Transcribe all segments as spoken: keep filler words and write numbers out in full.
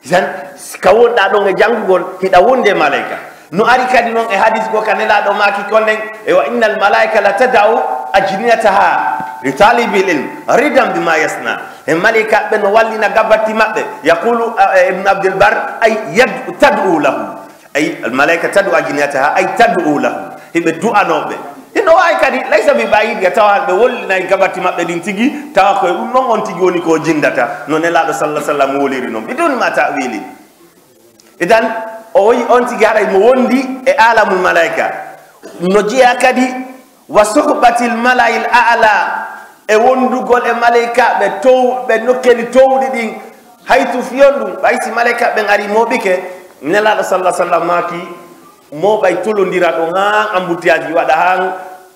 Idan, ka wonɗa ɗon e janngugol, hiɗa wondi e malayka. No ari kadi non e hadis goo ka Nelaaɗo maaki kon nden, e wa innal malaika la tada'u ajniyataha li talibil ilm, ridan bima yasna. E malayka ɓe no wallina gabatti maɓɓe. Yaqulu, eh, Ibn Abdul Bar, ay yad-, tad'u lahu. Ay, al malaika tad'u ajniyataha, ay tad'u lahu. Hiɓe du'anooɓe. Hino waawi kadi, laysa bi ba'id, ya tawa ɓe wollinay gabatti maɓɓe ɗin tigi, tawa ko e ɗum non on tigi woni ko o jindata. No Nelaaɗo sallallahu alaihi wasallam woliri non. Biduni ma ta'wili. Idan, o wi on tigi haray mo wondi e alamul malaika. No jeyaa kadi wa suhbatil mala'il a'la, e wondugol e malaikaaɓe tow-, ɓe nokkeli towɗi ɗin. Haytu fiyon ɗum, ɓay si malaikaaɓe ɓen ari mooɓike, Nelaaɗo sallallahu alaihi wasallam maaki, mooɓay tolondira ɗon haa embouteillage waɗa haa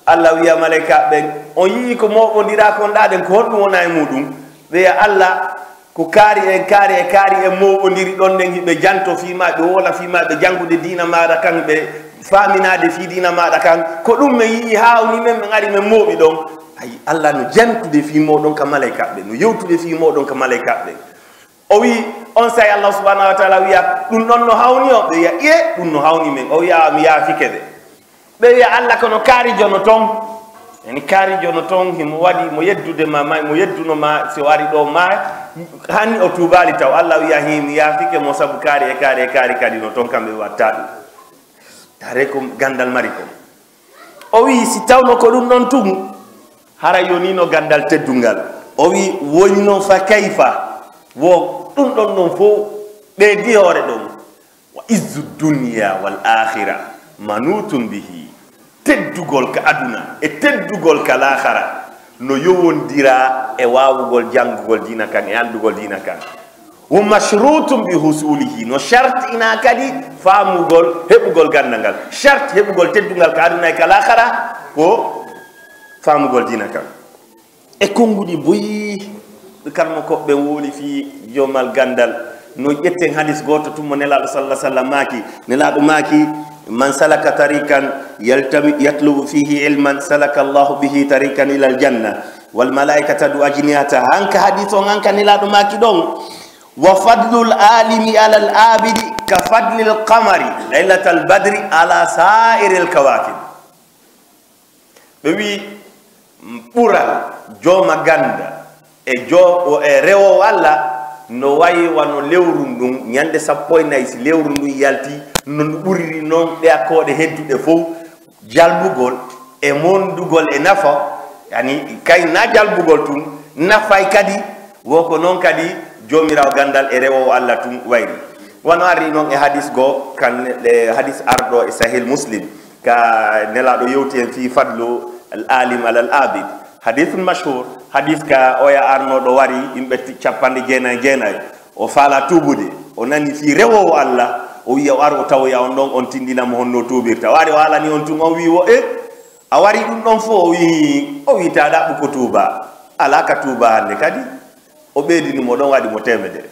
Allah wiya malaikaaɓe ɓen, on yi'i ko mooɓondiraa kon ɗaa ɗen, ko honɗum wona e muɗum? Ɓe wi'a Allah, ko kaari en, kaari e kaari en mooɓondiri ɗon nden, hiɓe janto fii maa, ɓe woola fii maa, ɓe janngude diina maaɗa kan, ɓe faaminaade fii diina maaɗa kan. Ko ɗum men yi'i haawni men, men ari men mooɓi ɗon. Ayi, Allah no jantude fii mooɗon ka malaikaaɓe, no yewtude fii mooɗon ka malaikaaɓe. O wi, on say Allah subhanahu wa ta'ala wiya, ɗum ɗon no hawni on? Ɓe wiya, iye, ɗum no hawni men. O wiya, mi yaafike ɓe. Ɓe wiya, Allah kono kaari jono ton. Yani kaari jono ton, himo waɗi mo yeddude ma, ma, mo yedduno ma, si o ari ɗo ma, hani o tuubaali taw. Allah wiya, hi, mi yaafike mo sabu kaari e kaari e kaari kadi no ton, kamɓe watta ɗum. Tare ko gandal mari ko. O wi, si tawno ko ɗum ɗon tun, hara yonino gandal teddungal. O wi, woni non fa kayfa, wo ɗum ɗon non fof ɓeydi hoore ɗon. Wa izzu dunya wal akhira manutun bihi. Teddugol ka aduna e teddugol ka laakhara no yowondira e waawugol janngugol diina kan e anndugol diina kan. Wo mashrutun bi husulihi, no shartina kadi faamugol, heɓugol ganndal ngal. Shart heɓugol teddungal ka aduna e ka laakhara ko faamugol diina kan. E konnguɗi buy, karmo koɓɓe wowli fii jomal ganndal. No ƴetten hadis gooto tun mo Nelaaɗo sallallahu alaihi wasallam maaki. Nelaaɗo maaki, man salaka tariqan yaltami-, yatlubu fihi ilman, salaka Allahu bihi tariqan ilal janna. Wal malaikatu tad'u ajnihataha. Hanka hadis on, hanka Nelaaɗo maaki ɗon. Wa fadlul alimi alal abidi ka fadlil qamari lailatal badri ala sa'iril kawakib. Ɓe wi, ɓural jooma ganda e jo-, o, e rewowo Allah no wayi wano lewru ndun, ñande sappo e nayi, si lewru ndun yalti, no ndu ɓuriri non ɗe koode hedduɗe fow, jalbugol e mondugol e nafa, yani kay na jalbugol tun, nafay kadi, wo ko non kadi Joomiraawo gandal e rewowo Allah tun wayri. Wano arri non e hadis goo, kan, e hadis arɗo e Sahih Muslim, ka Nelaaɗo yewti en fii fadlu al alim alal abid. Hadithun mashhur, hadis ka oya arnoɗo wari, yimɓe ti-, capanɗe jeenayi e jeenayi. O faala tuubude, o nani fii rewowo Allah, o wiya o ar o tawoya on ɗon, on tindina mo honno tuubirta. O ari o haalani on tun, on wi wo e, a wari ɗum ɗon fof, o wi, o wi ta ɗaɓɓu ko tuuba. Alaa ka tuuba hannde kadi. O ɓeydini mo ɗon, waɗi mo teemedere.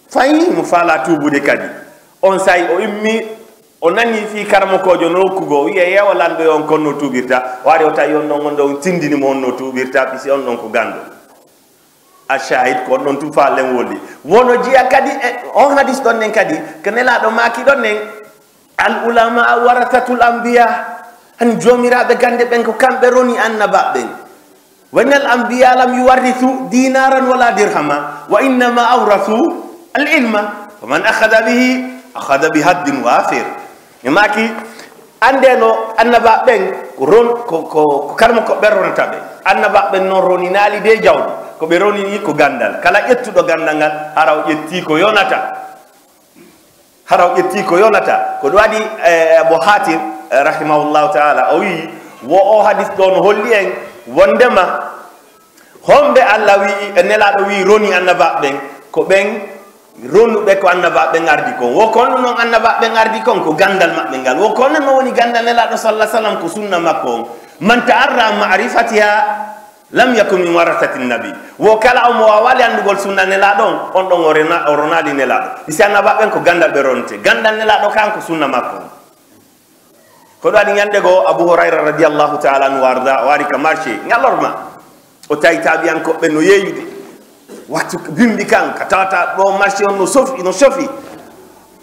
Fayi mo faala tuubude kadi. On say o immi, o nani fii karamokoojo no rokkugo, o wiya, yeewa lanɗo yo on konno tuubirta. O ari o tawi on ɗon, on ɗon tindini mo honno tuubirta, pisi on ɗon ko ganndo. A shahid ko on ɗon tun faalen woli. Wono jeya kadi e on hadis ɗon nen kadi, ko Nelaaɗo maaki ɗon nen, al ulama warathatul anbiya. Han joomiraaɓe gande ɓen ko kamɓe roni annabaaɓe ɓen. Wa innal anbiya lam yuwarrithu dinaran wala dirhama, wa innama awrathu al ilma. Faman akhadha bihi, akhadha bi haddin wafir. E maaki, anndeno annabaaɓe ɓen ko ron-, ko, ko, ko karmo ko ɓe ronata ɓe. Annabaaɓe ɓen non roninaali de jawdi. Ko ɓe ronini ko gandal. Kala ƴettuɗo gandal ngal, hara o ƴetti ko yonata. Hara o ƴetti ko yonata. Ko ɗum waɗi, eh, Abu Hatim, eh, rahimahullahu ta'ala, o wi'i, wo o hadis ɗo no holli en wondema homɓe Allah wi'i, e Nelaaɗo wi'i roni annabaaɓe ɓen, ko ɓen ronuɓe ko annabaaɓe ɓen ardi kon. Wo kono non annabaaɓe ɓen ardi kon ko gandal maɓɓe ngal. Wo kono no woni gandal Nelaaɗo sallallahu alaihi wasallam ko sunna makko on. Man ta'arra ma'rifatiha lam yakun min warathati nabi. Wo kala on mo waawali anndugol sunna Nelaaɗo on, on ɗon o rena-, o ronaali Nelaaɗo. Isi annabaaɓe ɓen ko gandal ɓe ronte. Gandal Nelaaɗo kan ko sunna makko on. Ko ɗum waɗi ñande goo Abu Hurayra radiyallahu ta'ala anhu warda, o ari ka marché ñalorma. O tawi taabiyankoɓe no yeeyude. Wattu bimbi kan, ka tawata ɗo marché on no sofi, no sofi.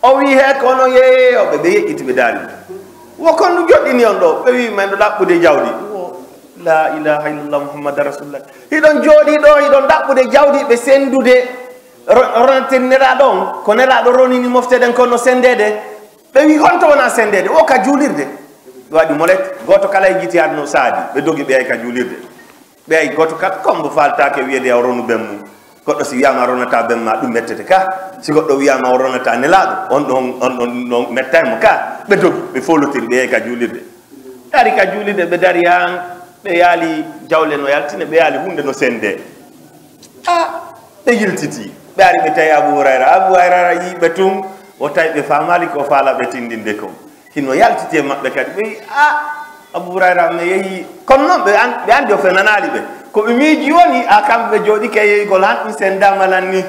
O wi he ko onon yeeyooɓe, ɓe yeƴƴiti, ɓe daari. Wo kon ɗum joɗɗini on ɗo? Ɓe wi men ɗo ɗaɓɓude jawdi. Wo, la ilaha illallah Muhammad rasulullah. Hiɗon jooɗi ɗo, hiɗon ɗaɓɓude jawdi, ɓe sendude, ro-, ronaten Nelaaɗo on, ko Nelaaɗo ronini mofteɗen kon no sendeede. Ɓe wi honto wona sendeede? O ka juulirde. Ɓe waɗi molet, gooto kala e jiti adno saadi. Ɓe dogi, ɓe yahi ka juulirde. Ɓe ay gooto kala, ko mbo faaltaake wiyeede yaw ronu ben mum. Goɗɗo si wiyaama a ronataa ben ma, ɗum mettete ka. Si goɗɗo wiyaama o ronataa Nelaaɗo, on ɗon, on ɗon, ɗon mettay mo ka. Ɓe dogi, ɓe foolotiri, ɓe yahi ka juulirde. Ɓe ari ka juulirde, ɓe dari haan, ɓe yaali jawle no yaltine, ɓe yaali huunde no sende. A, ɓe yiltiti. Ɓe ari, ɓe tawi Abu Hurayra. Abu Hurayra yii ɓe tun, o tawi ɓe faamaali ko o faala ɓe tindinde kon. Hino yaltiti e maɓɓe kadi. Ɓe wi'i, "A, Abu Hurayra, mi yehi." Kono non ɓe an-, ɓe andi o fenanaali ɓe. Ko ɓe miiji woni, a, kamɓe ɓe jooɗike e yeyugol han ɗum sendaama lan ni.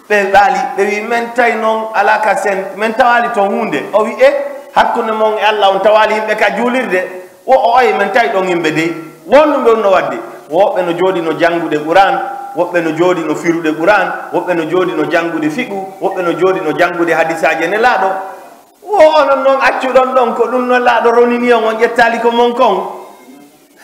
Ɓe ɓaali, ɓe wi'i, "Men tawi non alaa ka sen, men tawaali ton huunde." O wi'i, "E, hakkunde mon e Allah, on tawaali yimɓe ka juulirde?" Wo o oye, "Men tawi ɗon yimɓe dey." Won ɗum ɓe no wadde. Woɓɓe no jooɗi no janngude Qur'an, woɓɓe no jooɗi no firude Qur'an, woɓɓe no jooɗi no janngude fiqhu, woɓɓe no jooɗi no janngude hadisaaje Nelaaɗo. Wo onon non accuɗon ɗon, ko ɗum Nelaaɗo ronini on, on ƴettaali ko mon kon?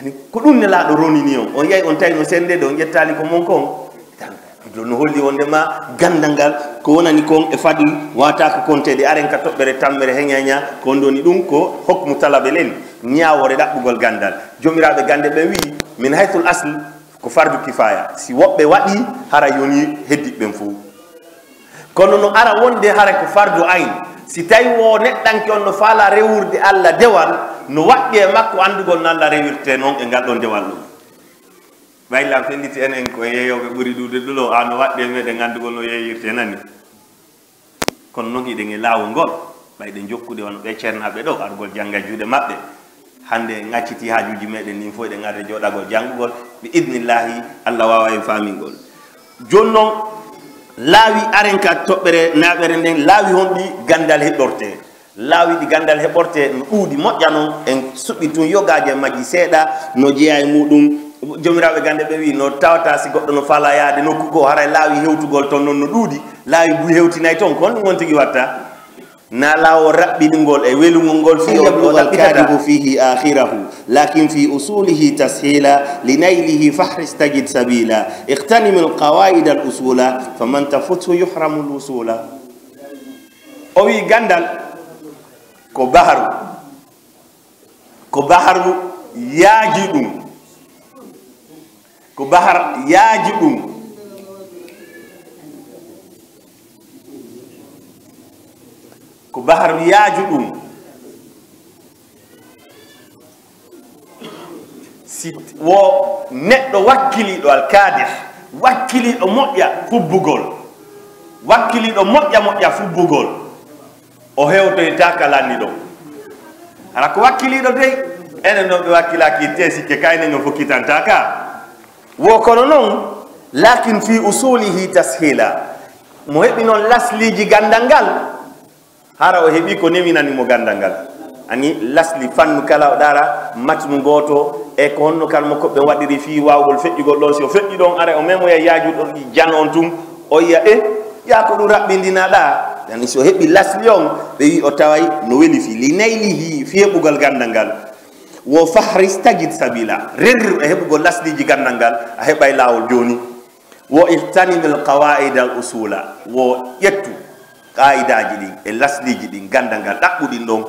Ani, ko ɗum Nelaaɗo ronini on, on yahi on tawi no sendede, on ƴettaali ko mon kon? Tan, ɗum no holli wonde ma ganndal ngal, ko wonani kon e fadl, waata ko konteede. Aren ka toɓɓere tammere heñaña, ko on ɗoni ɗum, ko hokmu talabel en, ñaawoore ɗaɓɓugol ganndal. Joomiraaɓe gannde ɓen wi'i, min haythul asl, ko fardu kifaya. Si woɓɓe waɗi, hara yoni heddiɓe ɓen fof. Kono no ara wonde hara ko fardu ayn. Si tawi wo neɗɗanke on no faala rewurde Allah dewal, no waɗɗi e makko anndugol no Allah rewirte non e ngal ɗon dewal ɗon. Ɓay lan felliti enen ko yeeyooɓe ɓuri ɗuuɗude ɗo, a no waɗɗi e meɗen anndugol no yeeyirte nani. Kono non hiɗen e laawol ngol, ɓay ɗen jokkude wano ɓe ceernaaɓe ɗo, argol jannga juuɗe maɓɓe. Hannde en acciti haajuuji meɗen ɗin fof, eɗen arde jooɗagol janngugol. Bi idnillahi, Allah waawa en faamingol. Jooni non, laawi aren ka toɓɓere naɓere nden, laawi honɗi ganndal heɓorte? Laawi ɗi ganndal heɓorte no ɗuuɗi, moƴƴa non, en suɓi tun yogaaji e majji seeɗa, no jeyaa e muɗum. Joomiraaɓe gannde ɓe wi'i, no tawata si goɗɗo no faala yaade nokku goo, haray laawi hewtugol ton non no ɗuuɗi, laawi buy hewtinay ton, ko honɗum on tigi watta? Na laawol raɓɓiɗungol e welungol ngol fii o ɗaɓɓitata. يبلغ الكاذب فيه آخره، لكن في أصوله تسهيلا، لنيله فاحرص تجد سبيلا، اغتنم القواعد الأصولا، فمن تفته يحرم الوصولا. O wi'i ganndal ko baharu, ko baharu yaaji ɗum. Ko bahar yaaju ɗum. Ko bahar yaaju ɗum. Si wo neɗɗo wakkiliiɗo alkaadih, wakkiliiɗo moƴƴa fubbugol, wakkiliiɗo moƴƴa moƴƴa fubbugol, o hewtoyta ka lanni ɗon. Hara ko wakkiliiɗo dey, enen non ɓe wakkilaaki te sikke kaynen o fokkitantaa ka. Wo kono non, lakin fi usulihi tashila. Mo heɓi non lasliiji ganndal ngal, hara o heɓi ko newinani mo ganndal ngal. Ani lasli fannu kala o ɗara, matnu gooto, e ko honno kala mo ko ɓe waɗiri fii waawgol feƴƴugol ɗon, si o feƴƴi ɗon, ara o memoya yaajuɗo ɗi jan on tun, o yiya, e, yaa ko ɗum raɓɓindinaɗa. Yani si o heɓi lasli on, ɓe wi o taway no weli fii, li naylihi, fii heɓugol ganndal ngal. Wo fahris tajid sabila, rerrir e heɓugol lasliiji ganndal ngal, a heɓay laawol jooni. Wo ihtanimil qawaida al usula, wo ƴettu qaidaaji ɗin e lasliiji ɗin, ganndal ngal ɗaɓɓuɗin ɗon.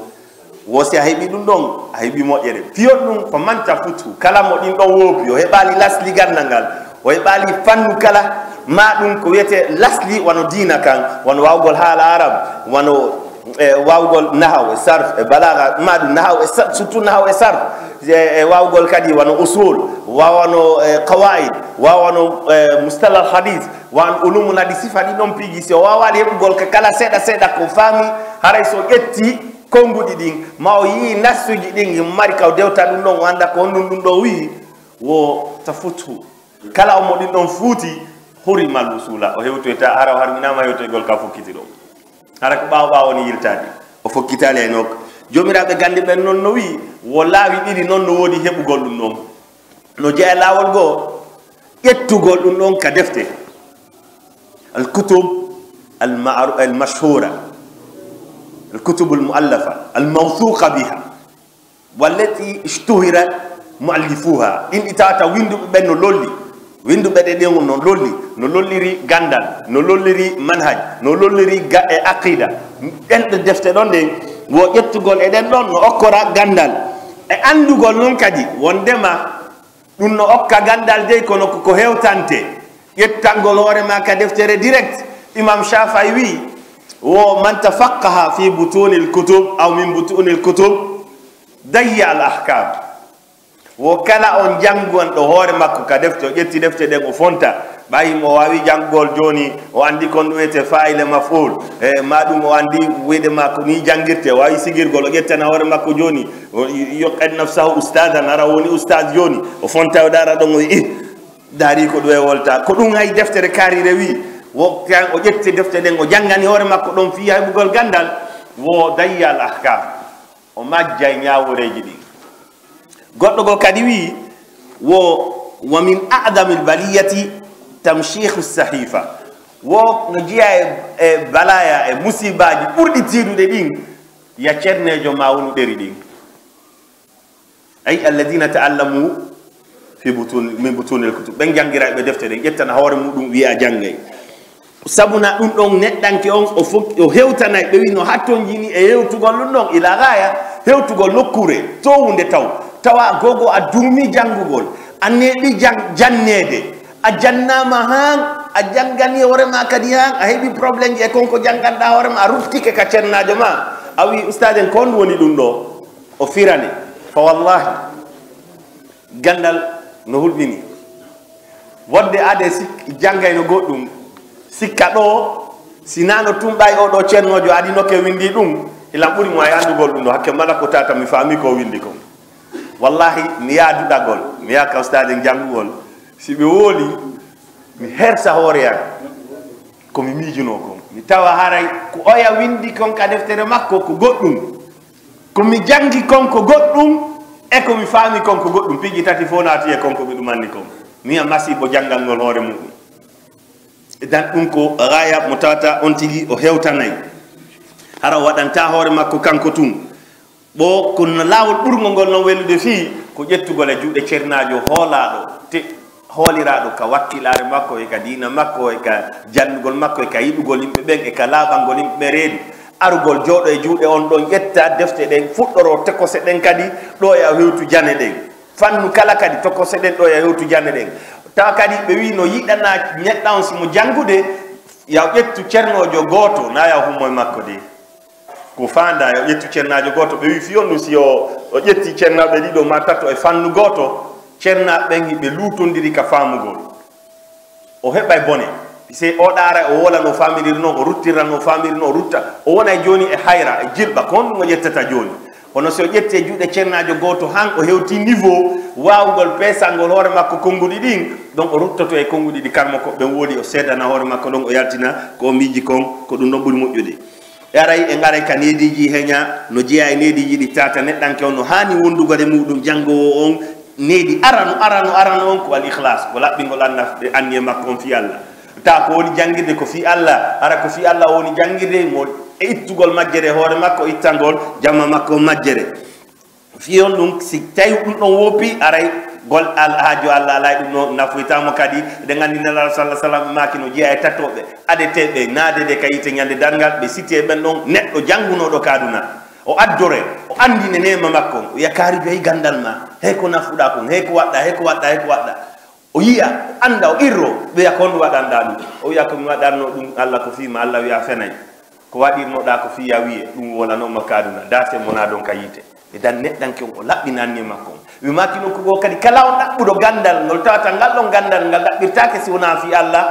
Wo si a heɓi ɗum ɗon, a heɓi moƴƴere. Piyon ɗum ko man tafuthu, kala mo ɗin ɗon woopi, o heɓaali lasli ganndal ngal, o heɓaali fannu kala, ma ɗum ko wiyetee lasli wano diina kan, wano waawgol haala arab, wano, e, waawgol nahaw e sarf e balaga, ma ɗum nahaw e sa-, surtout nahaw e sarf, e, e waawgol kadi wano usul, wawano, e, qawaid, wawano, e, mustalah al hadith, wan ulumul hadith, sifa ɗin ɗon piiji, si o waawaali heɓugol ka kala seeɗa seeɗa ko faami, haray so ƴetti konnguɗi ɗin, ma o yii nassuji ɗin, mari ka o dewta ɗum ɗon, o annda ko honɗum ɗum ɗon wi'i, wo tafuthu. Kala on mo ɗin ɗon fuuti, hurimal usula, o hewtoyta, hara o harminaama hewtoygol ka fokkiti ɗon. Hara ko ɓaawo ɓaawo ni yiltaade, o fokkitaali e nokka. Joomiraaɓe gannde ɓen non no wi'i, wo laawi ɗiɗi non no woodi heɓugol ɗum ɗon. No jeyaa e laawol goo, ƴettugol ɗum ɗon ka defte, al kutub al ma'ru-, al mashhura, al kutub al mu'allafa al mawthuqa biha, wallati ishtuhira muallifuha, ɗin ɗi tawata winduɓe ɓen no lolli, winduɓe ɗe ɗen no lolli, no lolliri gandal, no lolliri manhaj, no lolliri ga-, e aqida. Ɗen ɗe defte ɗon ɗen, wo ƴettugol e ɗen ɗon no okkora gandal e andugol non kadi wondema ɗum no okka gandal dey, kono ko ko hewtante ƴettangol hoore ma ka deftere direct. Imam Shafai wi, wo man tafaqqaha fi butunil kutub aw min butunil kutub dayya al ahkam. Wo kala on jannguwanɗo hoore makko ka defte, o ƴetti defte ɗen o fonta, ɓay mo waawi janngugol jooni, o anndi kon ɗum wiyetee faa'ile maf'ul, e ma ɗum o anndi wiyde ma ko nii janngirtee, o waawi sigirgol, o ƴettana hoore makko jooni, o yoqqani nafsahu ustadan, hara o woni ustad jooni, o fonta o daara ɗon, o wi'i, "Ih, daari ko ɗum e wolta." Ko ɗum hay deftere kaarire wi'i, wo kan o ƴetti defte ɗen, o janngani hoore makko ɗon fii heɓugol ganndal, wo dayya al ahkam. O majjay ñaaworeeji ɗin. Goɗɗo goo kadi wi'i, wo, "Wa min a'damil baliyati tamshihu sahifa." Wo no jeyaa e, e balaya, e musibaaji ɓurɗi tiiɗude ɗin, ya cerneejo ma wonu ɗeri ɗin. Ay, alladina ta'allamu fi butun, min butunil kutub. Ɓen janngirayɓe defte ɗen, ƴettana hoore muɗum, wi'a janngay. Sabuna ɗum ɗon neɗɗanke on, o fo-, o hewtanay, ɓe wi no hattonjini e hewtugol ɗum ɗon, ila gaya, hewtugol nokkuure, toowunde taw. Tawa gogo a duumi janngugol, a neeɓi jan-, janneede, a jannaama haan, a janngani hoore ma kadi haan, a heɓi problème ji e kon ko jannganɗaa hoore ma, a ruftike ka cernaajo ma, a wi, "Ustaad en, ko honɗum woni ɗum ɗo?" O firane. Fa wallahi, ganndal no hulɓini. Wonde ade sik-, janngayno goɗɗum, sikka ɗo, si naa no tumɓay o ɗo ceernoojo adi nokke winndi ɗum, ilan ɓuri mo ay anndugol ɗum ɗo, hakke mala ko tata mi faami ko winndi kon. Wallahi, mi yaha duɗagol, mi yaha ka ustaaden janngugol, si ɓe woli, mi hersa hoore an, ko mi miijunoo kon. Mi tawa haray ko oya winndi kon ka deftere makko ko goɗɗum. Ko mi janngi kon ko goɗɗum, e ko mi faami kon ko goɗɗum. Piiji tati fof naati e kon ko mi ɗum anndi kon. Mi wi'a masiibo janngal ngol hoore muɗum. Idan ɗum ko gaaya mo tawata on tigi o hewtanay. Hara o waɗanta hoore makko kanko tun. Ɓo ko no laawol ɓurngol ngol non welude fii, ko ƴettugol e juuɗe cernaajo hoolaaɗo, te hooliraaɗo ka wakkilaare makko, e ka diina makko, e ka janndugol makko, e ka yiɗugol yimɓe ɓen, e ka laaɓangol yimɓe ɓen reedu. Arugol jooɗo e juuɗe on ɗon, ƴetta defte ɗen, fuɗɗoroo tokose ɗen kadi, ɗo e a hewtu jane ɗen. Fannu kala kadi tokose ɗen, ɗo e a hewtu jane ɗen. Tawa kadi ɓe wii no yiɗanaa neɗɗo on si mo janngude, yaw ƴettu cernoojo gooto, naa yaw hummo e makko de. Ko faandaa, yo ƴettu cernaajo gooto. Ɓe wii fii on ɗum, si o, o ƴetti cernaaɓe ɗiɗo maa tato e fannu gooto, cernaaɓe ɓen hiɓe luutondiri ka faamugol. O heɓay bone. Se o ɗaara, o woola no faamiri non, o ruttira no faamiri non, o rutta. O wonay jooni e hayra, e jilɓa, ko honɗum o ƴettata jooni? Kono si o ƴetti e juuɗe cernaajo gooto, han o hewti niveau waawugol peesangol hoore makko konnguɗi ɗin, ɗon o ruttoto e konnguɗi ɗi karmoko ɓen woodi, o seedana hoore makko ɗon, o yaltina ko o miiji kon, ko ɗum ɗon ɓuri moƴƴude. Aray, en aray ka neediiji heña, no jeyaa e neediiji ɗi tata neɗɗanke on no haani wondugol e muɗum janngoowo on, needi arano, arano, arano on ko al ikhlas, ko laɓɓingol annaf-, anniya makko on fii Allah. Taa ko woni janngirde ko fii Allah, hara ko fii Allah o woni janngirde, mo e ittugol majjere hoore makko, ittangol jama makko on majjere. Fii on ɗum, si tawi ɗum ɗon woppi, aray gol al-, haajo Allah alay ɗum no nafoytaamo kadi. Eɗen anndi Nelaaɗo sallallahu alaihi wasallam maaki no jeyaa e tatooɓe adeteeɓe naadede ka yiite ñande darngal, ɓe sitee ɓen ɗon neɗɗo janngunooɗo ka aduna. O addore, o anndine neema makko on, o wi'a kaarijo, hey ganndal ma, hey ko nafuɗaa kon, hey ko waɗɗaa, hey ko waɗɗaa, hey ko waɗɗaa. O yi'a, o annda, o qirroo, ɓe wi'a ko honɗum waɗanɗaa ɗum? O wi'a ko mi waɗanno ɗum Allah ko fii ma, Allah wi'a fenay. Ko waɗirnoɗaa ko fii a wi'e, ɗum wolanoo ma ka aduna, daase mo naa ɗon ka yiite. Idan neɗɗanke on o laɓɓina anniya makko on. Mi maaki nokku goo kadi, kala on ɗaɓɓuɗo ganndal ngol tawata ngal ɗon ganndal ngal ɗaɓɓirtaake si wonaa fii Allah,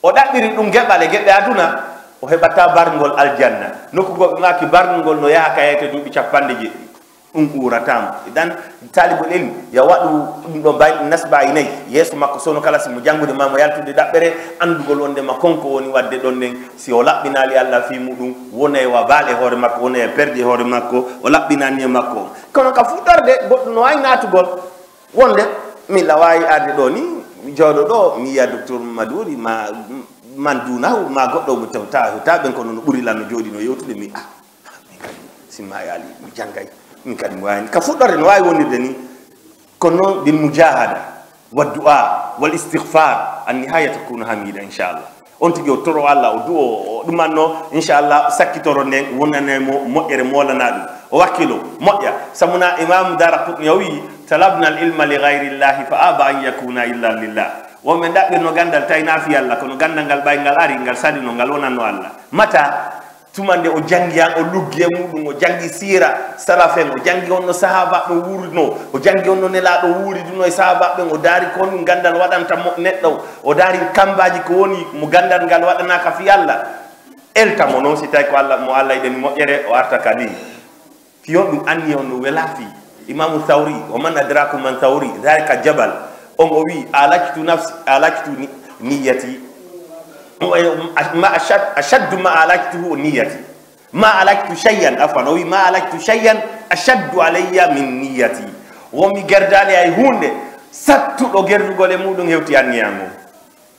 o ɗaɓɓiri ɗum geɓal e geɓe aduna, o heɓataa barngol aljanna. Nokku goo ɓe maaki barngol no yaha ka yeete duuɓi capanɗe jeeɗiɗi. Ɗum uurataama. Idan, taalibul ilmi, yo waɗu ɗum ɗo bay-, nasba e nayi yeeso makko, sono kala si mo janngude maa mo yaltude ɗaɓɓere, anndugol wondema kon ko woni waɗde ɗon nden, si o laɓɓinaali Allah fii muɗum, wonay wa baale hoore makko, wonay e perdi hoore makko, o laɓɓinaani e makko on. Kono ka fuɗɗorde, goɗɗum no waawi naatugol, wonde mi lawaayi arde ɗo ni, Mi jooɗo ɗo, mi yiya Docteur Maduri, ma, man duunahu, ma goɗɗo mo tawta, hewta ɓen, kono no ɓuri lan no jooɗi no yewtude, mi, ah, min kadi, sinno Ali, mi janngay, min kadi mi waawani. Ka fuɗɗorde no waawi wonirde ni, kono noon bil mujahada, wa du'a, wal istighfar, an nihaya takunu hamida, inchallah. On tigi o toro Allah, o du'o, o ɗumanno, inchallah, sakkitoro nden wonanay mo moƴƴere, moolana ɗum. O wakkilo, moƴƴa. Samuna Imam Daraqutni o wi'i, "Talabna al ilma li ghayri llahi fa aba an yakuna illa lillah." Wonɓe ɗaɓɓirno ganndal tawi na fii Allah, kono ganndal ngal ɓay ngal ari, ngal salino, ngal wonanno Allah. Mata? Tuma nde o janngi han, o luggi e muɗum, o janngi siira salaf en, o janngi honno sahaabaaɓe wuurduno, o janngi honno Nelaaɗo wuuriduno e sahaabaaɓe ɓen, o daari ko honɗum ganndal waɗanta mo, neɗɗo, o daari kambaaji ko woni mo ganndal ngal waɗanaaka fii Allah. Elta mo noon, si tawi ko Allah, mo Allah yiɗani moƴƴere, o arta ka ni. Fii honɗum anniya on no wela fii. Imaamu Thawri, "Wa man adrakum man Thawri, dhalika jabal." On o wi'i, "Alajtu nafsi, alajtu ni-, niyyati." Ma ashad-, ashaddu ma alajtuhu niyyati. Ma alajtu shay'an, afwan, o wi'i, "Ma alajtu shay'an ashaddu alayya min niyyati." Won mi gerdaali hay huunde sattuɗo gerdugol e muɗum hewti anniya ngon.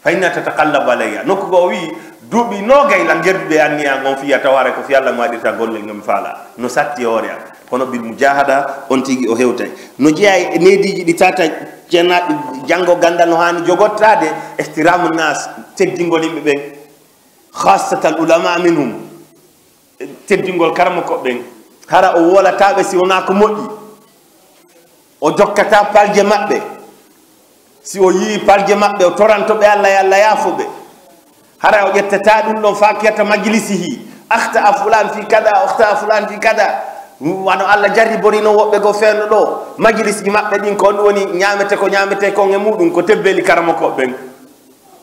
"Fa inna tataqallabu alayya." Nokku goo o wi'i, "Duuɓi noogay lan gerdude e anniya ngon fii a tawa haray ko fii Allah mi waɗirta golle nge mi faala." No satti e hoore am. Kono bil mujahada, on tigi o hewtay. No jeyaa e neediiji ɗi tata ceenaaɗi janngo ganndal no haani jogotaade, ihtiramu nas, teddingol yimɓe ɓen, khassatal ulama minhum, teddingol karamoko ɓen. Hara o woolataaɓe si wonaa ko moƴƴi. O jokkata palje maɓɓe. Si o yi'i palje maɓɓe, o toranto ɓe Allah, yo Allah yaafo ɓe. Hara o ƴettata ɗum ɗon fakiyata majlisihi. Akhta fulan fi kada, akhta fulan fi kada. Wano Allah jarriborino woɓɓe goo feewndo ɗo. Majlisji maɓɓe ɗin ko on woni ñaamete ko ñaamete kon e muɗum, ko tebbeli karamoko ɓen.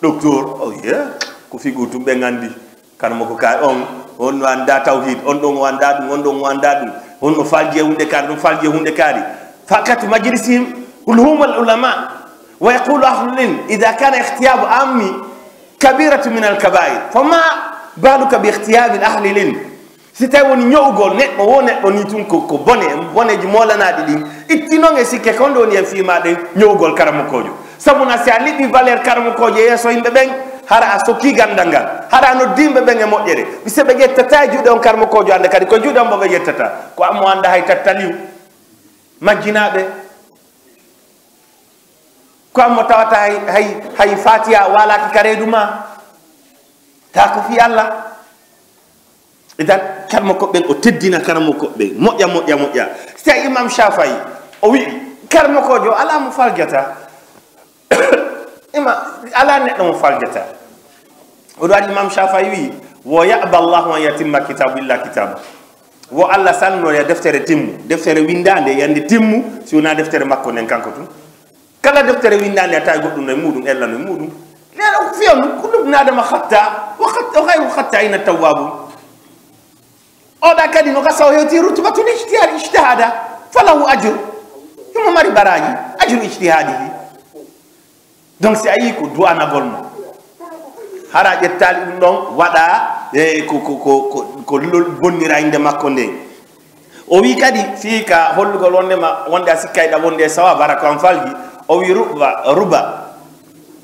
Docteur, oh yeah, ko figu tum ɓe nganndi. Karamoko kaari on, on no annda tawhid, on ɗon o annda ɗum, on ɗon o annda ɗum. On no falji e hunde kaari, ɗum falji e hunde kaari. Fakat majlisihim, hul humal ulama. Wa yaqulu ahlul ilm, idha kana ightiyabu ammi kabiratu min al kabair, fama baluka bi ightiyabi ahlil ilm? Si tawi woni ño'ugol neɗɗo, wo neɗɗo ni tun ko, ko bone, boneji moolanaaɗi ɗin. Itti non e sikke kon ɗon e fii ma ɗen ño'ugol karamokoojo. Sabu na si a liɓi valeur karamokoojo e yeeso yimɓe ɓen, hara a sokki ganndal ngal, hara a noddi yimɓe ɓen e moƴƴere. Ɓise ɓe ƴettata e juuɗe on karamokoojo annde kadi ko juuɗe on mo ɓe ƴettata. Ko an mo annda hay tattaliw. Majjinaaɓe. Ko an mo tawata hay, hay, hay Fatiha waalaaki ka reedu ma. Ta ko fii Allah. Idan, karamoko ɓen, o teddina karamoko ɓen. Moƴƴa, moƴƴa, moƴƴa. Si tawi Imam Shafai, o wi'i, karamokoojo, alaa mo faljata. Ima, alaa neɗɗo mo faljata. O ɗo waɗi Imam Shafai wi'i, "Wo ya'ba Allahu an yatimma kitabu illa kitabu." Wo Allah sanno ya deftere timmu. Deftere winndaande yande timmu, si wonaa deftere makko nden kanko tun. Kala deftere winndaande a tawi goɗɗum no e muɗum, ella no e muɗum. Nena ko fiyon, kullu ibn Adama khatta, wa khat-, wa khayru khatta'ina tawwabun. Oɗa kadi no gasa o hewti rutbatul ijtihad, ijtihada, falahu ajr. Himo mari baraji, ajru ijtihadihi. Donc si a yii ko du'anagol mo. Hara ƴettaali ɗum ɗon waɗa, e, ko, ko, ko, ko, ko lol-, bonnira innde makko nden. O wi kadi fii ka hollugol wondema, wonde a sikkay ɗa wonde e sawab, hara ko an falji. O wi ruba, ruba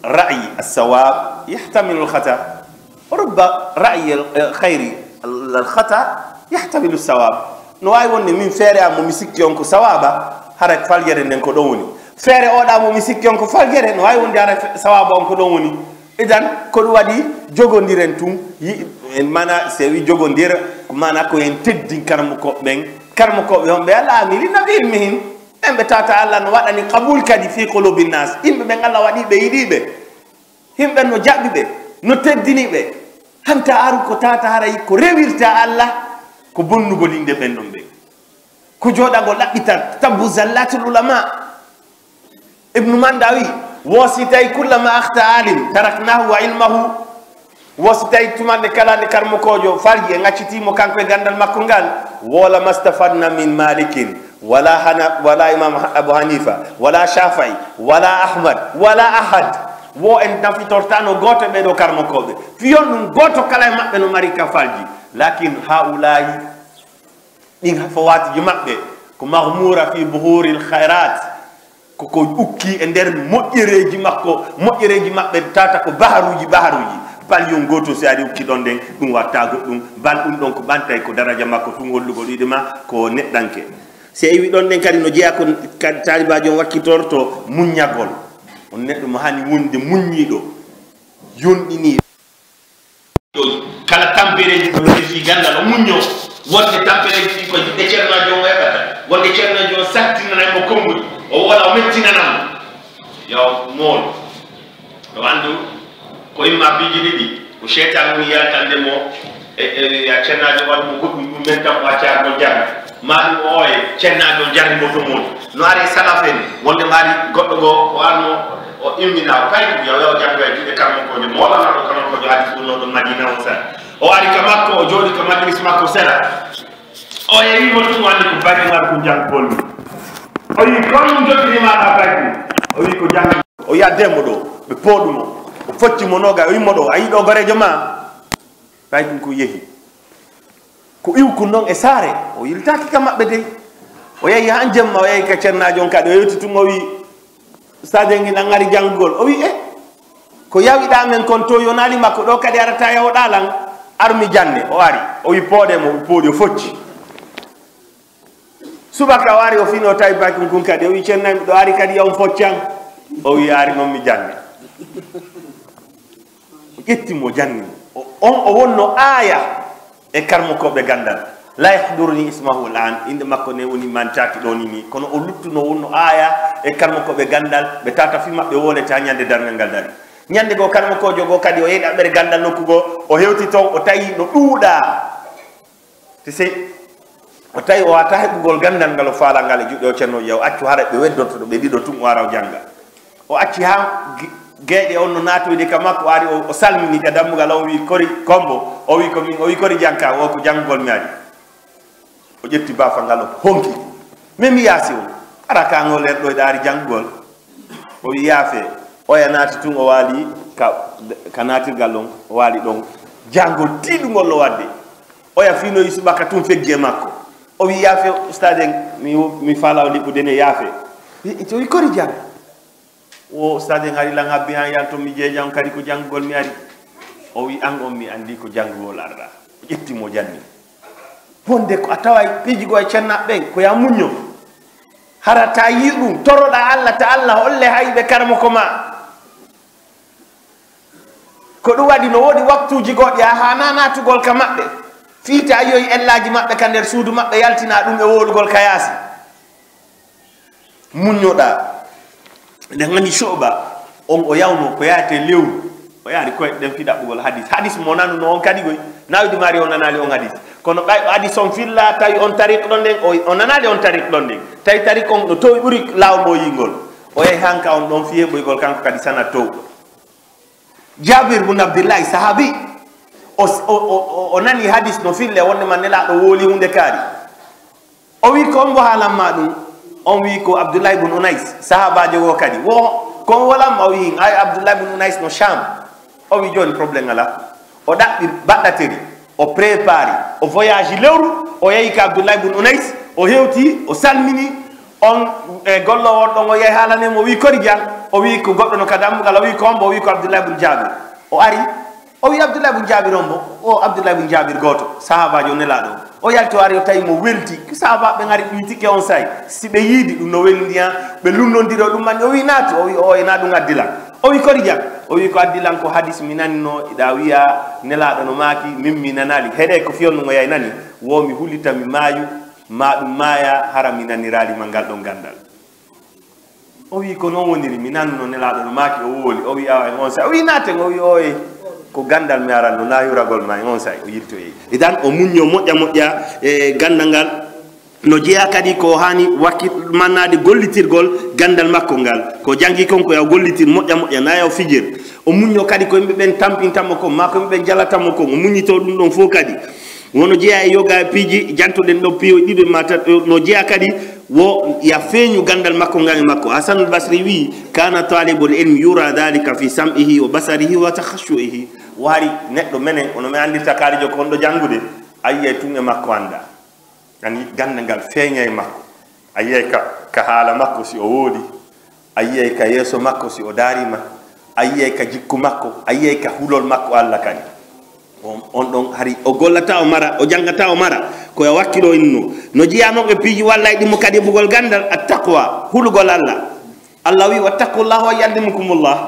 ra'yi as-sawab yahtamilu al-khata. Ruba ra'yi al-, eh, khayri al-, al-khata yahtamilu as-sawab. No waawi wonde min feere am mo mi sikki on ko sawaba, hara faljere nden ko ɗon woni. Feere oɗa mo mi sikki on ko faljere, no waawi wonde hara fe-, sawaba on ko ɗon woni. Idan, ko ɗum waɗi jogondiren tun, yi-, en mana, si wi jogondir, mana ko en teddin karamokooɓe ɓen. Karamokooɓe honɓe? Al-amilina bi ilmihim. Ɓen ɓe tawata Allah no waɗani qabul kadi fi qulubi nnas. Yimɓe ɓen Allah waɗi ɓe yiɗi ɓe. Yimɓe no jaɓi ɓe, no teddini ɓe. Hanta aru ko tawata haray ko rewirta Allah, ko bonnugol innde ɓen ɗon ɓen. Ko jooɗagol ɗaɓɓita tabbu zallatul ulama. Ibnu Manda wi, wo si tawi kullama akhta alim, taraknahu wa ilmahu. Wo si tawi tuma nde kala nde karamokoojo falji en acciti mo kanko e ganndal makko ngal, wala mastafadna min Malikin, wala Hana-, wala Imam Abu Hanifa, wala Shafi'i, wala Ahmad, wala ahad. Wo en nafitortano gooto e ɓee ɗoo karamokooɓe. Fiyon ɗum gooto kala e maɓɓe no mari ka falji. Lakin haulayi, ɗin fawatiji maɓɓe ko maghmura fi buhuril khairat. Ko ko ukki e nder moƴƴereeji makko, moƴƴereeji maɓɓe tata ko baharuuji, baharuuji. Palion gooto si ari ukki ɗon nden, ɗum watta goɗɗum, bal ɗum ɗon ko ɓantay ko daraja makko tun hollugol wiide ma ko neɗɗanke. Si a iwi ɗon nden kadi no jeyaa ko kadi taalibaajo on wakkitorto muññagol. On neɗɗo mo hani wonde muññiiɗo, yonɗiniiɗo. Kala tampereeji ko heɓi fii ganndal, o muññoo. Wonde tampereeji ɗin ko yimɓe ceernaajo on o heɓata. Wonde ceernaajo on sattinanay mo konnguɗi. O woola, o mettinana mo. Yo mool. O anndu ko imma piiji ɗiɗi. Ko seytaane woni yaltande mo. E, e, ya ceernaajo waɗu mo goɗɗum, ɗum men tan o acca mo jannga. Maa ɗum o oye ceernaajo on jarri mo to mon. No ari e salaf en. Wonde maari goɗɗo goo o arno o immina, o payti, yo, yo janngo e juuɗe karamokoojo, mo waɗana ɗo karamokoojo hadis ɗum ɗon Madina on sara. O ari ka makko, o jooɗi ka majlis makko sera. O yewi mo tun, o anndi ko bagi ngal ko janngol mi. O yi kon jottinima ɗa bagi. O yi ko janngi. O yi adde mo ɗo, ɓe pooɗu mo. O focci mo noga, o yi mo ɗo, a yi ɗo goreejo ma. Payti ko yehi. Ko iwkun non e saare, o yiltaaki ka maɓɓe dey. O yahi haa jemma, o yahi ka ceernaajo on kadi, o yewti tun, o wi'i, "Ustaade, ngin an ari janngugol?" O wi'i, "E, ko yawiɗaa men kon to yonaali makko, ɗo kadi arataa yahoɗaa lan, ar mi janne." O ari, o wi'i, "Pooɗee mo," o pooɗi, o focci. Subaka o ari, o fini, o tawi bakin kun kadi, o wi'i, "Ceerno, miɗo ari kadi, ya on foccan." O wi'i, "Ari non mi janne." O ƴetti mo, janni mo. O, on o wonno aaya e karmokooɓe ganndal. La yahduruni ismahu al'an, innde makko ne woni mantaaki ɗoo ni, ni. Kono o luttuno, wonno aaya e karmokooɓe ganndal, ɓe tata fii maɓɓe wolete haa ñande darngal ngal dari. Ñande goo, karmokoojo goo kadi, o yehi ɗaɓɓere ganndal nokku goo, o hewti ton, o tawi no ɗuuɗaa. Te sey o tawi o waawataa heɓugol ganndal ngal o faalaa ngal e juuɗe o ceerno, o wi'a o accu, haray ɓe weddonto ɗo ɓe ɗiɗo tun, o ara o jannga. O acci haa ge-, geeƴe on no naatoyde ka makko, o ari o, o salmini ka dammugal, on wi'i, "Kori Kombo?" O wi'i, "Ko min." O wi'i, "Kori janka?" O, "Ko janngugol mi ari." O ƴetti baafal ngal, o honki. "Min mi yaasi on. Ara ka ngol en ɗo, hiɗa ari janngugol?" O wi'i, "Yaafee." Oya naati tun, o waali ka, ka naatirgal ɗon, o waali ɗon. Jangol tiiɗungol no waɗde. Oya finoyi subaka tun feggi e makko. O wi'i, "Yaafee, ustaad en, mi, mi faalaa o liɓude ne, yaafee." Wi-, o wi'i, "Kori jang?" "Wo ustaad en ari lan habbi han yan to mi jeejan kadi ko janngugol mi ari." O wi'i, "An on mi anndi ko janngugol arɗa." O ƴetti mo janni. Wonde ko a taway piiji goo e cennaaɓe ɓen, ko yaa muñño. Hara ta yi'u ɗum, toroɗaa Alla, ta Alla holle hayɓe karamoko maa. Ko ɗum waɗi no woodi waktuuji goɗɗi a haanaa naatugol ka maɓɓe. Fii ta yi'oyi ellaaji maɓɓe ka nder suudu maɓɓe, yaltinaa ɗum e wowlugol ka yaasi. Muññoɗaa. Nden hani Shu'ba, on o yawno ko yaate lewru. O yaari koyɗe ɗen fii ɗaɓɓugol hadis. Hadis mo nanuno on kadi koy, nawdi mari o nanaali on hadis. Kono ɓay o hadis on filla, tawi on tariq ɗon nden, o, o nanaali on tariq ɗon nden. Tawi tariq on no towi ɓuri laawol mo yi'ngol. O yahi hanka on ɗon fii heɓoygol kanko kadi sanad towɗo. Jaabir bun Abdillahi, sahabi, o, o, o, o, o nani hadis no fille wonde ma Nelaaɗo wooli huunde kaari. O wi, "Ko on mbo haalan ma ɗum?" On wi, "Ko Abdullahi bun Unais, sahabaajo goo kadi." Wo, "Ko on wolan ma?" O wi, "Ay, Abdullahi bun Unais no Sham." O wi, "Jooni problème alaa." O ɗaɓɓi baɗɗateri, o prépari, o voyage lewru, o yehi ka Abdullahi bun Unais, o hewti, o salmini, on, e, golloowo on ɗon, o yehi haalani mo, o wi, "Kori jam?" O wi, "Ko goɗɗo no ka dammugal." O wi, "Ko on mbo?" O wi, "Ko Abdullahi bun Jaabir." O ari, o wi, "Abdullahi bun Jaabir on mbo?" O Abdullahi bun Jaabir gooto, sahaabaajo Nelaaɗo. O yalti, o ari, o tawi mo welti. Sahaabaaɓe ɓen ari ɗum tike on say. Si ɓe yiidi, ɗum no welndi han, ɓe lunnondiro ɗum man. O wi, "Naatu." O wi, "O e, na ɗum addi lan." O wi, "Kori jam?" O wi, "Ko addi lan ko hadis mi nanino, iɗa wiya Nelaaɗo no maaki, min mi nanaali. Heɗe ko fii on ɗum o yahi nani, wo mi hulita mi maayu, ma ɗum maaya, hara mi naniraali ma ngal ɗon ganndal." O wi, "Ko non woniri, mi nanno Nelaaɗo no maaki o wooli." O wi, "Awa, en on sa." O wi, "Naaten." O wi, "Oye, ko ganndal mi aranno, na yuragol ma, en on sa." O yiltoyi. Idan, o muñño moƴƴa moƴƴa e ganndal ngal. No jeyaa kadi ko haani wakki mannaade gollitirgol ganndal makko ngal. Ko janngi kon ko yaw gollitir moƴƴa moƴƴa, na yaw fijir. O muñño kadi ko yimɓe ɓen tampinta mo kon, maa ko yimɓe ɓen jalata mo kon. O muññitoo ɗum ɗon fof kadi. Wono jeyaa e yoga e piiji jantoɗen ɗo piiwe ɗiɗo e ma tati, no jeyaa kadi wo ya feeñu ganndal makko ngal e makko. Hasanul Basri wi'i, "Kana talibul ilmi yura dhalika fi sam'ihi wa basarihi wa takhashu'ihi." Wo hari neɗɗo menen, ono mi anndirta kaarijo ko honɗo janngude, a yi'ay tun e makko annda. Ani ganndal ngal feeña e makko. A yi'ay ka, ka haala makko si o woodi, A yiyay ka yeeso makko si o daariima, a yiyay ka jikku makko, a yiyay ka hulol makko Allah kadi. On, on ɗon hari o gollata o mara, o janngata o mara, ko ya wakkilo inno. No jeyaa non e piiji wallay ɗimo kadi bugol ganndal, attaqwa, hulugol Allah. Allah wi, "Wattaqullah wa yuallimukumullah."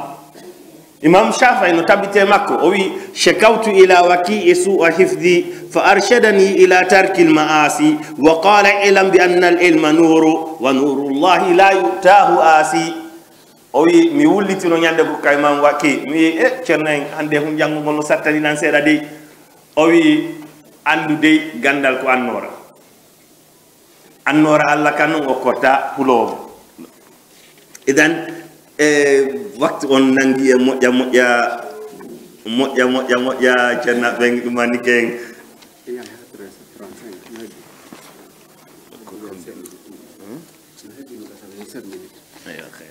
Imam Shafi'i no tabbite makko, o wi, "Shakawtu ila waki'i su'a hifdhi, fa arshadani ila tarkil ma'asi, wa qala, 'Ilam bi anna al ilma nuru, wa nurullahi la yu'tahu asi.'" O wi, mi wullitino ñande ko ka Imam Waki, mi wi, "E, Ceerno en, hannde hun janngugol no sattani nan seeɗa dey." O wi, "Anndu dey, ganndal ko annoora." Annoora Allah kan non o korta huloowo. Idan, e, waktu on nangi e moƴƴa moƴƴa, moƴƴa moƴƴa moƴƴa, Ceerno ɓen ɗum anndi ken. Aywa, kay.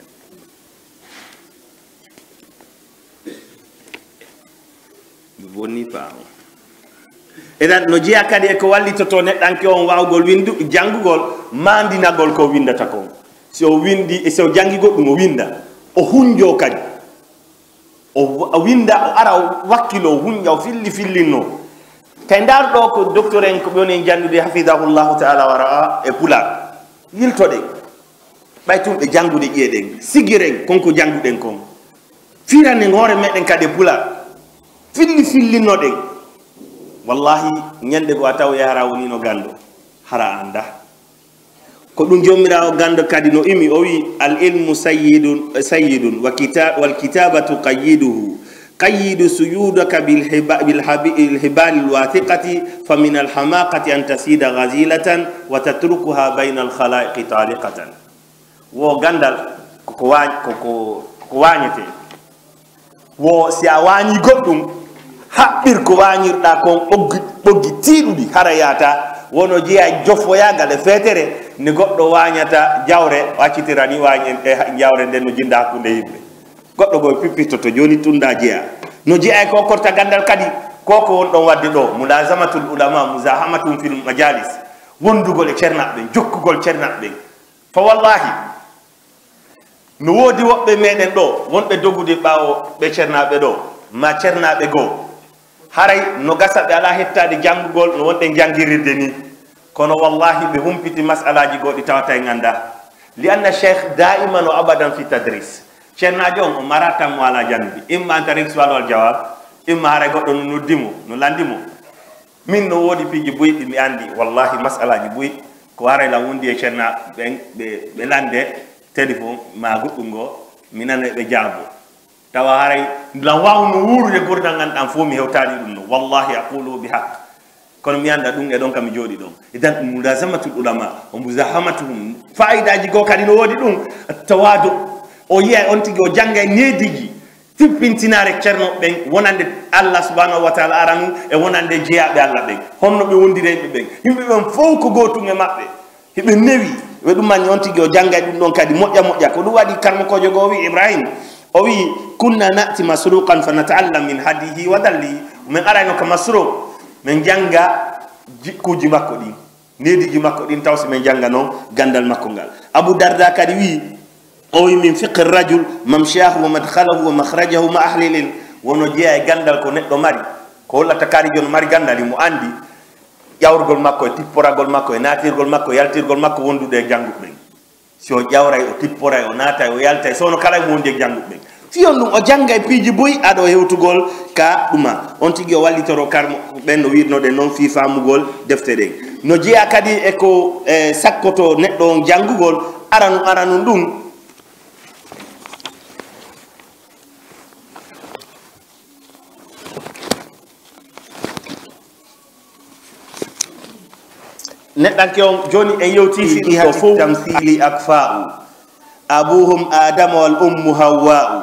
Mi bonni paamu. Eɗen no jeyaa kadi e ko wallitotoo neɗɗanke on waawgol winndu, janngugol, maandinagol ko winndata kon. Si o winndi, e si o janngi goɗɗum, o winnda. O hunjoo kadi. O wa-, o winnda, o ara, o wakkiloo, o hunja, o filli fillinnoo. Kay ndaar ɗoo ko docteur en, ko ɓe woni en janndude, hafidahullahu taala wa ra'a, e Pulaar. Yiltoɗen. Ɓay tun ɓe janngude ƴi'eɗen, sigiren kon ko jannguɗen kon. Firanen hoore meɗen kadi e Pulaar. Filli fillinnoɗen. Wallahi, ñande goo a taw yahara woni no ganndo. Hara a annda. Ko ɗum Joomiraawo ganndo kadi no imi, o wi, "Al ilmu sayyidun, sayyidun, wa kita-, wal kitabatu qayyiduhu. Qayyidu suyudaka bil hiba-, bil habi-, bil hibalil wathiqati, fa min al hamaqati an tasida ghazilatan, wa tatrukuha bayna al khalaiqi taliqatan." Wo ganndal ko, ko waañ-, ko, ko, ko waañetee. Wo si a waañii goɗɗum, haɓɓir ko waañirɗaa kon ɓoggi, ɓoggi tiiɗuɗi, hara yaata. Wono jeyaa jofoyaagal e feetere, nde goɗɗo waañata jawre, o accitira ni waañe, e ha-, jawre nden no jinnda hakkunde yimɓe. Goɗɗo goo pippitoto, jooni tun ndaa jeyaa. No jeyaa e ko korta ganndal kadi, ko ko won ɗon waɗde ɗoo, mulazamatul ulama, muzahamatum fil majalis, wondugol e cernaaɓe ɓen, jokkugol cernaaɓe ɓen. Fa wallahi, no woodi woɓɓe meɗen ɗoo, wonɓe dogude ɓaawo ɓe cernaaɓe ɗoo, maa cernaaɓe goo. Haray no gasa ɓe alaa hettaade janngugol no wonɗen janngirirde nii. Kono wallahi ɓe humpiti masalaaji goo ɗi tawata en anndaa. Li anna cheikh daiman wa abadan fi tadris. Ceernaajo on o mara tan mo alaa janngude. Imma an tariq sual wal jawab, imma haray goɗɗo no noddi mo, no lanndi mo. Min no woodi piiji buy ɗi mi anndi, wallahi, masalaaji buy, ko haray lan wondi e ceernaaɓe ɓen, ɓe, ɓe lannde téléphone maa goɗɗum goo, mi nana ɓe jaabo. Tawa haray lan waawno wuurude gurdal ngal ɗan fof mi hewtaani ɗum no, wallahi aqulu bi haq. Kono mi annda ɗum e ɗon ka mi jooɗi ɗon. Idan ɗum mulazamatul ulama, o muzahamatuhum. Faayidaaji goo kadi no woodi ɗum, tawadu. O yiya on tigi o jannga e neediji. Tippintinaare ceerno ɓen wonande Allah subhanahu wa taala aranu e wonande jeyaaɓe Allah ɓen. Honno ɓe wondiri e yimɓe ɓen? Yimɓe ɓen fow ko gootun e maɓɓe. Hiɓe newi, ɓe ɗum anni on tigi o janngay ɗum ɗon kadi moƴƴa moƴƴa. Ko ɗum waɗi karmokoojo goo o wi'i Ibrahim, o wi'i, "Kunna na'ti Masruqan fa nata'allam min hadihi wa dalli." Min arayno ka Masruq, min jannga jikkuuji makko ɗin. Neediji makko ɗin taw si min jannga non ganndal makko ngal. Abu Darda kadi wi'i, o wi'i, "Min fiqhi rajul mamshahu wa madkhalahu wa makhrajahu ma ahli ilm." Wono jeyaa e ganndal ko neɗɗo mari, ko hollata kaarijo no mari ganndal, himo anndi ƴawrugol makko e tipporagol makko e naatirgol makko e yaltirgol makko wondude e jannguɓe ɓen. Si o ƴawray, o tipporay, o naatay, o yaltay, so no kala mo wondi e jannguɓe ɓen. Fii on ɗum, o janngay piiji buy, aɗo hewtugol ka ɗuma. On tigi o wallitoro karmo ɓen no wi'irnoɗen non fii faamugol defte ɗen. No jeyaa kadi e ko, e, sakkoto neɗɗo on janngugol, aranu, aranu ɗum. Neɗɗanke on, jooni en yewtii fii ɗum ɗoo fow. Tamsili akfa'u. Abuhum Adamu wal ummu Hawwa'u.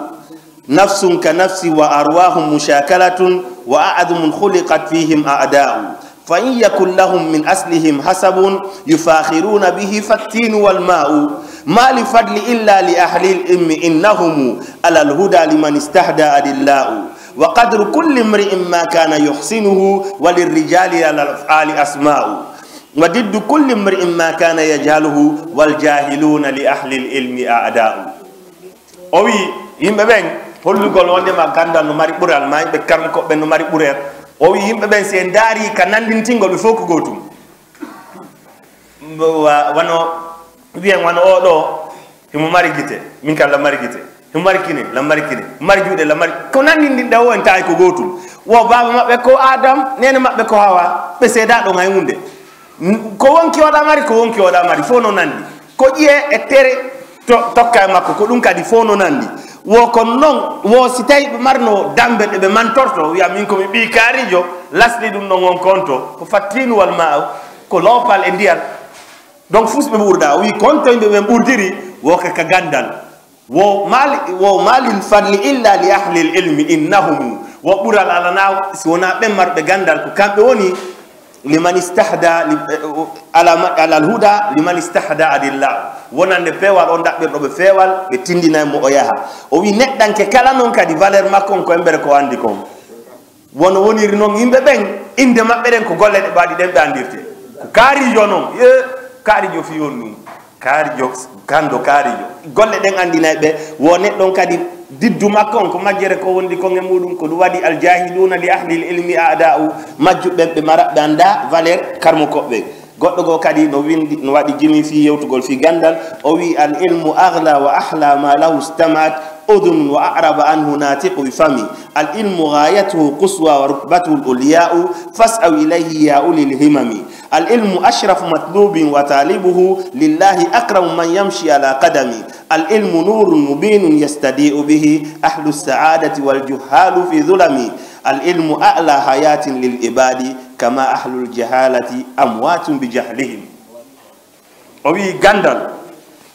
Nafsun ka nafsi wa arwahum mushakalatun wa a'zamun khuliqat fihim a'da'u. Fa in yakun lahum min aslihim hasabun yufakhiruna bihi fattinu wal ma'u. Ma li fadli illa li ahlil ilmi innahumu alal huda liman istahda adilla'u. Wa qadru kulli imri'in ma kana yuhsinuhu wa lirrijali alal af'ali asma'u. Wa diddu kulli imri'in ma kana yajhaluhu wal jahiluna li ahlil ilmi a'da'u. O wi yimɓe ɓen, hollugol wondema ganndal no mari ɓural, ma yimɓe karmukoɓe ɓen no mari ɓurere. O wi yimɓe ɓen, si en ndaari ka nanndintingol ɓe fof ko gootum. Mbo wa-, wano, wiyen wano oo ɗoo, himo mari gite, min kam la mari gite, himo mari kine, la mari kine, mari juuɗe, la mari, ko nanndinɗinɗa o en tawi ko gootum. Wo baaba maɓɓe ko Adam, neene maɓɓe ko Hawa, ɓe seedaa ɗon hay huunde. N-, ko wonki oɗa mari, ko wonki oɗa mari, fof no nanndi. Ko ƴiye e tere to-, tokka e makko, ko ɗum kadi fof no nanndi. Wo ko non, wo si tawi ɓe marno dambe ɗe ɓe mantorto, wiya min ko mi ɓii kaarijo, lasli ɗum ɗon on konto, ko fattiinu wal maa, ko loopal e ndiyan. Donc, fus ɓe ɓurɗa, o wi konto yimɓe ɓen ɓurdiri, wo ka, ka ganndal. Wo mali, wo malil fadli illa li ahlil ilmi innahumu. Wo ɓural alana si wona ɓen marɓe ganndal, ko kamɓe woni liman istahda li-, eh, ala ma-, alal huda liman istahda adilla. Wonande peewal on ɗaɓɓirɗo ɓe feewal, ɓe tindinay mo o yaha. O wi neɗɗanke kala non kadi valeur makko on ko embere ko anndi kon. Wono woniri non yimɓe ɓen, innde maɓɓe ɗen ko golle ɗe ɓe waɗi ɗen ɓe anndirte. Ko kaarijo non, e kaarijo fii on ɗum. Kaarijo, kanndo kaarijo. Golle ɗen anndinay ɓe, wo neɗɗon kadi diddu makko on, ko majjere ko wondi kon e muɗum, ko ɗum waɗi aljahiluna li ahlil ilmi a'da'u, majjuɓe ɓen ɓe mara, ɓe annda valeur karmo koɓɓe. Goɗɗo goo kadi no windi, no waɗi jimi fii yewtugol fii ganndal, o wi, "Al ilmu aghla wa ahla ma lahu istama'at udhun wa a'raba anhu natiqu bi fami. Al ilmu ghayatuhu quswa wa rutbatuhu al ulya'u fas'aw ilayhi ya ulil himami. Al ilmu ashrafu matlubin wa talibuhu lillahi akramu man yamshi ala qadami. Al ilmu nurun mubinun yastadi'u bihi ahlu sa'adati wal juhalu fi dhulami. Al ilmu a'la hayatin lil ibadi kama ahlul jahalati amwatun bi jahlihim." O wi ganndal,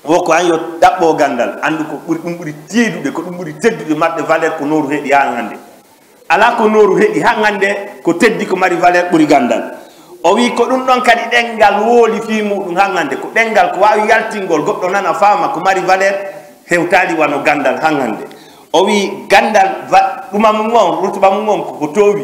wo ko an yo ɗaɓɓo ganndal, anndu ko ɓuri, ɗum ɓuri teedude, ko ɗum ɓuri teddude marɗe valeur ko nooru heɗi haa hannde. Alaa ko nooru heɗi haa hannde ko teddi ko mari valeur ɓuri ganndal. O wi ko ɗum ɗon kadi ɗenngal wooli fii muɗum haa hannde, ko ɗenngal ko waawi yaltingol goɗɗo nana faama ko mari valeur hewtaali wano ganndal haa hannde. O wi ganndal va-, ɗuma mum on, rutuba mum on ko, ko toowi.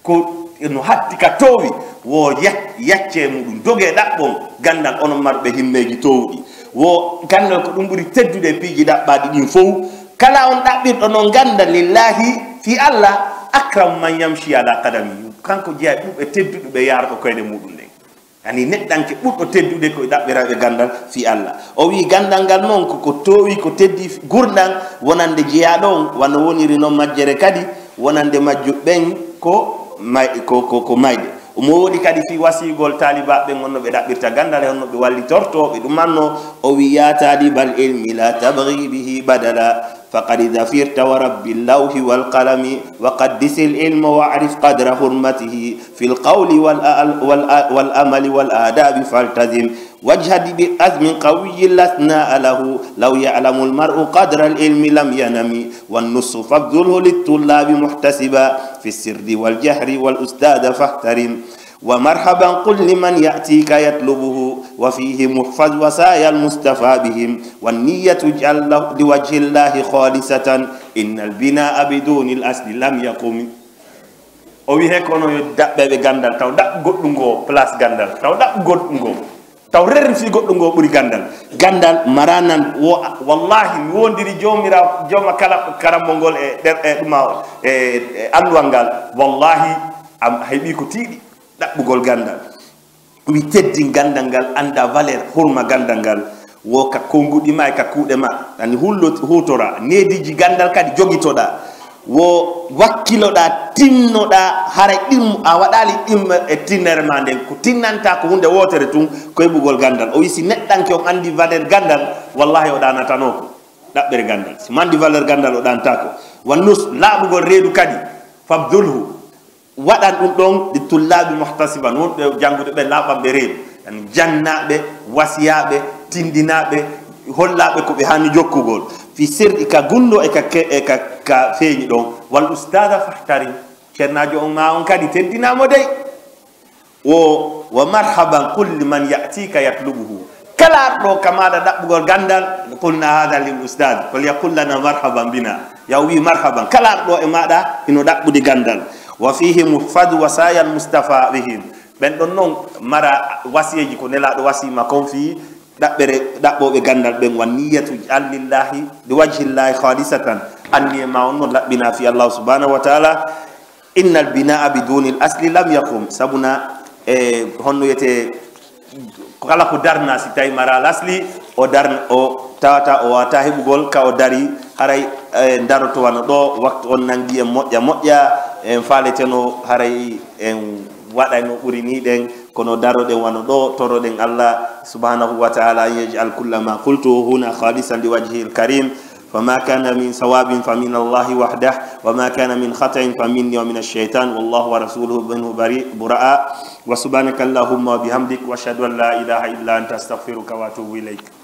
Ko no hatti ka toowi, wo yac-, yacce muɗum, doge ɗaɓɓon ganndal onon marɓe himmeeji toowɗi. Wo ganndal ko ɗum ɓuri teddude e piiji ɗaɓɓaaɗi ɗin fow. Kala on ɗaɓɓirɗo non ganndal lillahi fii Allah, akramu man yamshi ala qadami. Kanko jeyaa ɓurɓe tedduɓe ɓe yaarata koyɗe muɗum ɗen. Yani neɗɗanke ɓurɗo teddude ko e ɗaɓɓirayɓe ganndal fii Allah. O wi'i ganndal ngal non ko, ko toowi, ko teddi gurdan wonande jeyaaɗo on, wano woniri non majjere kadi wonande majjuɓe ɓen ko may-, ko, ko, ko mayɓe. Omo woodi kadi fii wasiyugol taalibaaɓe ɓen honno ɓe ɗaɓɓirta ganndal e honno ɓe wallitorto ɓe ɗumanno. O wi'i, "Ya taalibal ilmi la tabghi bihi badala." فقد ظفرت ورب اللوح والقلم، وقدس العلم واعرف قدر حرمته، في القول والأ-، والأ-، والعمل والآداب فالتزم، واجهد بعزم قوي لا اثناء له، لو يعلم المرء قدر العلم لم ينم، والنصح فابذله للطلاب محتسبا، في السر والجهر والأستاذ فاحترم. ومرحبا قل لمن يأتيك يطلبه، وفيهم احفظ وصايا المصطفى بهم، والنية اجعل له-، لوجه الله خالصة، إن البناء بدون الأصل لم يقم. O wi'i he kono yo daɓɓeɓe ganndal, taw daɓɓu goɗɗu ngo place ganndal, taw daɓɓu goɗɗu ngo, taw rerri fii goɗɗu ngo ɓuri ganndal. Ganndal maranan wo, wallahi, mi wondiri Joomiraawo, jooma kala karammo ngol e ɗer-, e ɗuma, e, e alluwal ngal, wallahi, am heɓi ko tiiɗi. Ɗaɓɓugol ganndal. Ɗum teddin ganndal ngal, annda valeur, hurma ganndal ngal. Wo ka konnguɗi ma e ka kuuɗe ma. Ani hullo-, huutora, neediiji ganndal kadi jogitoɗaa. Wo wakkiloɗaa, tinnoɗaa, haray ɗim-, a waɗaali ɗim e tinnere ma nden. Ko tinnanta ko huunde wootere tun, ko heɓugol ganndal. O wi'i si neɗɗanke on anndi valeur ganndal, wallahi o ɗaanatanoo ko ɗaɓɓere ganndal. Si mo anndi valeur ganndal, o ɗaantaako. Wannus, laaɓugol reedu kadi, fabdulhu. Waɗan ɗum ɗon li tullaabi muhtasiban, wonɓe janngude ɓe laaɓanɓe reedu, yani jannaaɓe, wasiyaaɓe, tindinaaɓe, hollaaɓe ko ɓe haani jokkugol. Fi sirri ka gunndo e ka ke-, e ka, ka feeñi ɗon. Wal ustaada fahtarim, ceernaajo on maa on kadi teddinaa mo dey. Wo, wa marhaban qul liman ya'tika yatlubuhu. Kala arɗo ka maaɗa ɗaɓɓugol ganndal, qulna hada lil ustad, falyaqul lana marhaban bina. Yaw wi marhaban. Kala arɗo e maaɗa hino ɗaɓɓude ganndal. Wa fihim uhfadu wasaya al mustafa bihim. Ɓen ɗon non mara wasiyeeji ko Nelaaɗo wasii ma kon fii ɗaɓɓere ɗaɓɓooɓe ganndal ɓen, wa niyyatu ij'al lillahi, li wajhillahi khalisatan, anniye ma on no laɓɓina fi Allahu subhanahu wa ta'ala. Innal bina'a bidunil asli lam yaqum, sabuna e honno wiyete, kala ko darna si tawi mara lasli, o darna, o tawata o wata heɓugol ka o dari, haray e daroto wano ɗo, waktu on nangi en moƴƴa moƴƴa, en faleteno haray en waɗayno ɓuri ni ɗen, kono daroɗen wano ɗo, toroɗen Allah subhanahu wa ta'ala an yaj'al kulla ma qultu huna khalisan li wajhihil karim. فما كان من صواب فمن الله وحده، وما كان من خطأ فمني ومن الشيطان، والله ورسوله منه بريء، براء. وسبحانك اللهم وبحمدك، وأشهد أن لا إله إلا أنت، أستغفرك وأتوب إليك.